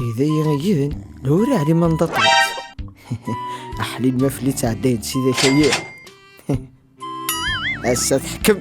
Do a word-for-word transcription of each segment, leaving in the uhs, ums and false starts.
Idayi igiden, lura ɛli ma nḍaṭ. Aḥlil ma fell-i ttɛeddayen-d sida kayi. Ass-a teḥkem.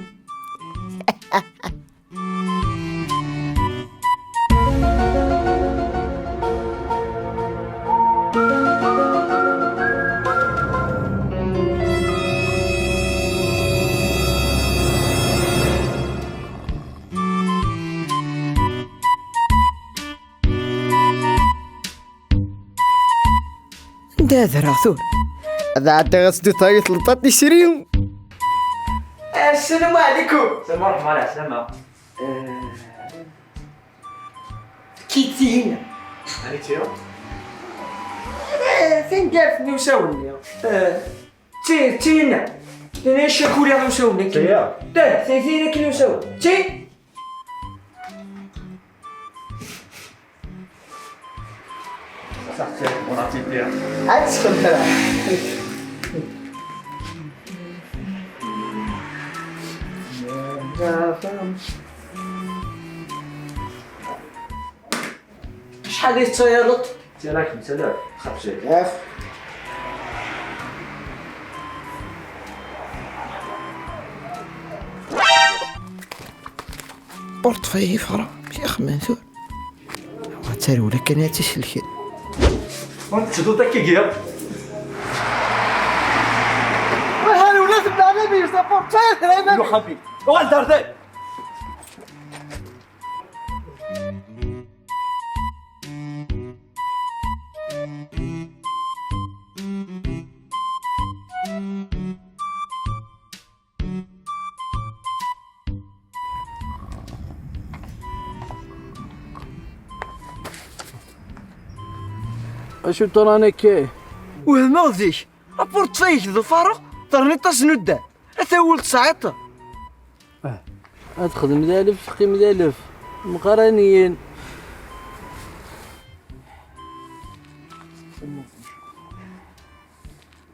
Anda ad rreɣ tura? Ad ɛeddiɣ ad s-d-tawiḍ lbaṭ isri. Assalamu ɛlikum. Salam ورحمة الله, ɛeslama. Kiti-ina. Aniti? Eh, tangaft-nni usawen-nni. Eh, ti, ti-ina. Tini ccakula usawen-nni. Tiya? Da, ti, ti-ina akken usawen. Ti? Ad tesxen kra. Acḥal i tettayaleḍ? Ttalakem, ttalakem, xemsa alaf. Portefeuille yefra, amek i xemmen tura? Wa tarewla akka ad tt-iselken. Ur tettedduḍ akka giɣ. Aha, ula tebda Anabi, sa portefeuille, Anabi. Ruḥ a bi. Uɣal d ar da. Acu ṭran akka? Wehmeɣ zik. Apurṭfay-ik d ufaruq, terniḍ-as nuddam. Ata wul tesɛiḍ. Ah, ad texdem d alef, teqqim d alef. Mqaraniyen.